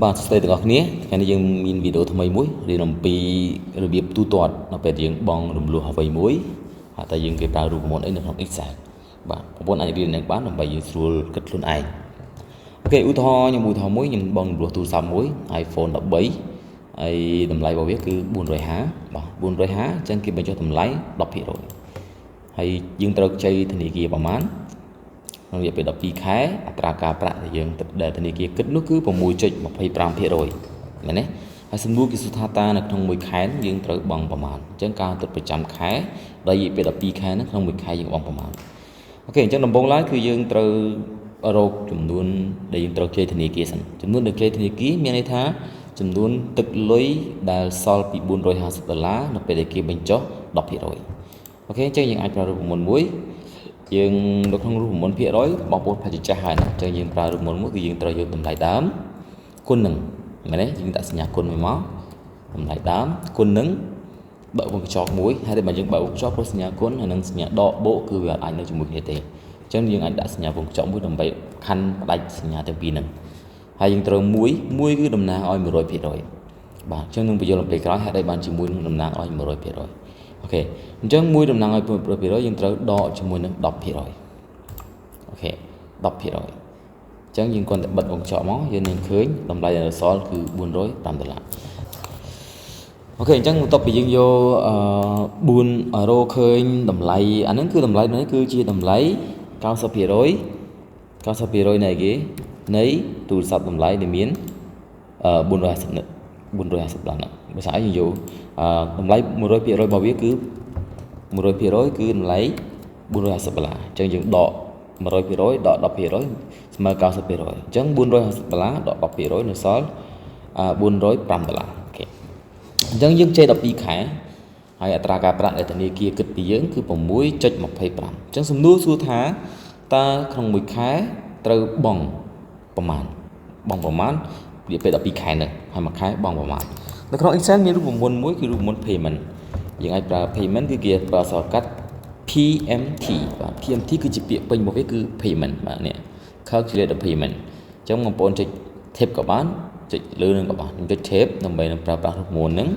បាទសួស្តីទាំងអស់គ្នាថ្ងៃនេះយើងមានវីដេអូថ្មីមួយរៀនអំពីរបៀបទូទាត់នៅពេលយើងបង់រំលោះអ្វីមួយហើយតែយើងគេប្រើរូបមន្តអីនៅក្នុង Excel បាទបងប្អូនអាចរៀននឹងបានដើម្បីយើងស្រួលគិតខ្លួនឯង OK ឧទាហរណ៍ខ្ញុំឧទាហរណ៍មួយខ្ញុំបង់រំលោះទូរស័ព្ទមួយ iPhone 13ហើយតម្លៃរបស់វាគឺ450បាទ450អញ្ចឹងគេបញ្ចុះតម្លៃ10%ហើយយើងត្រូវខ្ចីធនាគារប្រមាណក្នុងរយៈពេល12ខែអត្រាការប្រាក់ដែលយើងដែលធនាគារគិតនោះគឺ6.25%មែនទេហើយសំណួរគេសួរថាតើនៅក្នុងមួយខែយើងត្រូវបង់ប្រមាណអញ្ចឹងការគិតប្រចាំខែដល់រយៈពេល12ខែហ្នឹងក្នុងមួយខែយើងបង់ប្រមាណ OK អញ្ចឹងដំបូងឡើយគឺយើងត្រូវរកចំនួនដែលយើងត្រូវខ្ចីធនាគារសិនចំនួនដែលខ្ចីធនាគារមានន័យថាចំនួនទឹកលុយដែលសល់ពី450ដុល្លារនៅពេលដែលគេបញ្ចុះ10% OK អញ្ចឹងយើងអាចប្រើរូបមន្តមួយយើងនៅក្នុងរូបមន្តភាគរយបងប្អូនប្រហែលជាចាស់ហើយណាអញ្ចឹងយើងប្រើរូបមន្តមួយគឺយើងត្រូវយកតម្លៃដើមគុណនឹងមែនទេយើងដាក់សញ្ញាគុណមួយមកតម្លៃដើមគុណនឹងបើកវងកញ្ចក់មួយហើយតែបើយើងបើកវងកញ្ចក់ព្រោះសញ្ញាគុណហើយនិងសញ្ញាដកបូកគឺវាអាចនៅជាមួយគ្នាទេអញ្ចឹងយើងអាចដាក់សញ្ញាវងកញ្ចក់មួយដើម្បីខណ្ឌផ្ដាច់សញ្ញាទាំងពីរហ្នឹងហើយយើងត្រូវមួយមួយគឺតំណាងឲ្យ100%បាទអញ្ចឹងនឹងបញ្យល់អំពីក្រោយហេតុអីបានជាមួយនឹងតំណាងឲ្យ100% OK អញ្ចឹងមួយតំណាងឲ្យ100%យើងត្រូវដកជាមួយនឹង10% OK 10%អញ្ចឹងយើងគ្រាន់តែបិទវងកញ្ចក់មកយើងនឹងឃើញតម្លៃដែលសល់គឺ405ដុល្លារ OK អញ្ចឹងបន្ទាប់ពីយើងយកអឺ4រកឃើញតម្លៃអាហ្នឹងគឺតម្លៃនេះគឺជាតម្លៃ90% 90%នៃគេនៃទូរស័ព្ទតម្លៃដែលមានអឺ450 450ដុល្លារបើស្អីយើងយកតម្លៃ100%របស់វាគឺ100%គឺតម្លៃ450ដុល្លារអញ្ចឹងយើងដក100%ដក10%ស្មើ90%អញ្ចឹង450ដុល្លារដក10%នៅសល់405ដុល្លារ OK អញ្ចឹងយើងខ្ចី12ខែហើយអត្រាការប្រាក់ដែលធនាគារគិតពីយើងគឺ6.25អញ្ចឹងសំណួរសួរថាតើក្នុងមួយខែត្រូវបង់ប្រមាណបង់ប្រមាណរយៈពេល12ខែហ្នឹងហើយមួយខែបង់ប្រមាណនៅក្នុង Excel មានរូបមន្តមួយគឺរូបមន្ត payment យើងអាចប្រើ payment គឺគេប្រើអក្សរកាត់ PMT បាទ PMT គឺជាពាក្យពេញរបស់វាគឺ payment បាទនេះ calculate the payment អញ្ចឹងបងប្អូនចុច tab ក៏បានចុចលើនឹងក៏បានខ្ញុំចុច tab ដើម្បីនឹងប្រើប្រាស់រូបមន្តហ្នឹង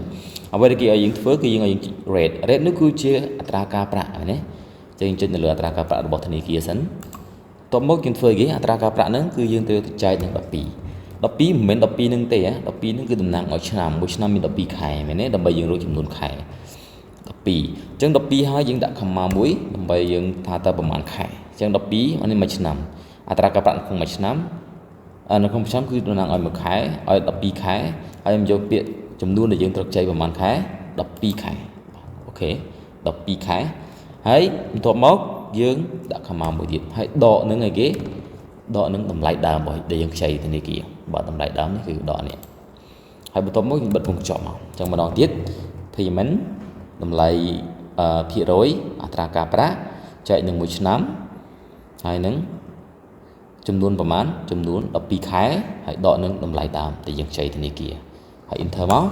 អ្វីដែលគេឲ្យយើងធ្វើគឺយើងឲ្យយើងចុច rate rate នោះគឺជាអត្រាការប្រាក់ណាចឹងយើងចុចនៅលើអត្រាការប្រាក់របស់ធនាគារសិនតបមកយើងធ្វើគេអត្រាការប្រាក់ហ្នឹងគឺយើងត្រូវទៅចែកនឹង12 12មិនមែន12នឹងទេ12នឹងគឺតំណាងឲ្យឆ្នាំមួយឆ្នាំមាន12ខែមែនទេដើម្បីយើងរកចំនួនខែ12អញ្ចឹង12ហើយយើងដាក់ comma មួយដើម្បីយើងថាតើប្រហែលខែអញ្ចឹង12អានេះមួយឆ្នាំអត្រាការប្រាក់ក្នុងមួយឆ្នាំនៅក្នុងឆ្នាំគឺតំណាងឲ្យមួយខែឲ្យ12ខែហើយខ្ញុំយកពាក្យចំនួនដែលយើងត្រូវខ្ចីប្រហែលខែ12ខែ OK 12ខែហើយបន្ទាប់មកយើងដាក់ comma មួយទៀតហើយដកនឹងអីគេដកនឹងតម្លៃដើមរបស់ដែលយើងខ្ចីធនាគារបាទតម្លៃដើមនេះគឺដកនេះហើយបន្ទាប់មកយើងបិទវងកញ្ចក់មកអញ្ចឹងម្ដងទៀត payment តម្លៃភាគរយអត្រាការប្រាក់ចែកនឹងមួយឆ្នាំហើយនឹងចំនួនប្រមាណចំនួន12ខែហើយដកនឹងតម្លៃដើមដែលយើងខ្ចីធនាគារហើយ enter មក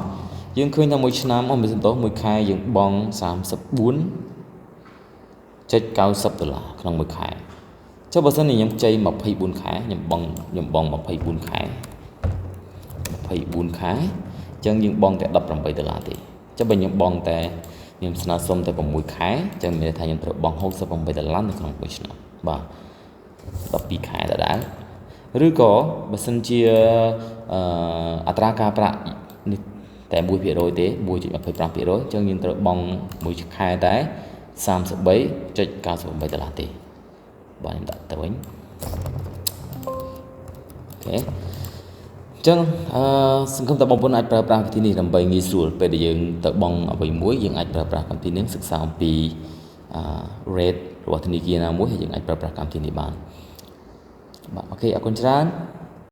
យើងឃើញថាមួយឆ្នាំអស់មួយសន្តោសមួយខែយើងបង់34.90ដុល្លារក្នុងមួយខែចុះបើសិនជាខ្ញុំខ្ចី24ខែខ្ញុំបង់ខ្ញុំបង់24ខែ24ខែអញ្ចឹងយើងបង់តែ18ដុល្លារទេចុះបើខ្ញុំបង់តែខ្ញុំស្នើសុំតែ6ខែអញ្ចឹងមានន័យថាខ្ញុំត្រូវបង់68ដុល្លារនៅក្នុងមួយឆ្នាំបាទ12ខែដដែលឬក៏បើសិនជាអត្រាការប្រាក់នេះតែ1%ទេ1.25%អញ្ចឹងយើងត្រូវបង់មួយខែតែ33.98ដុល្លារទេបាទខ្ញុំដាក់ទៅវិញ OK អញ្ចឹងអឺសង្ឃឹមថាបងប្អូនអាចប្រើប្រាស់វិធីនេះដើម្បីងាយស្រួលពេលដែលយើងទៅបង់អ្វីមួយយើងអាចប្រើប្រាស់កម្មវិធីនេះសិក្សាអំពីអឺ rate របស់ធនាគារណាមួយហើយយើងអាចប្រើប្រាស់កម្មវិធីនេះបានបាទ OK អរគុណច្រើន។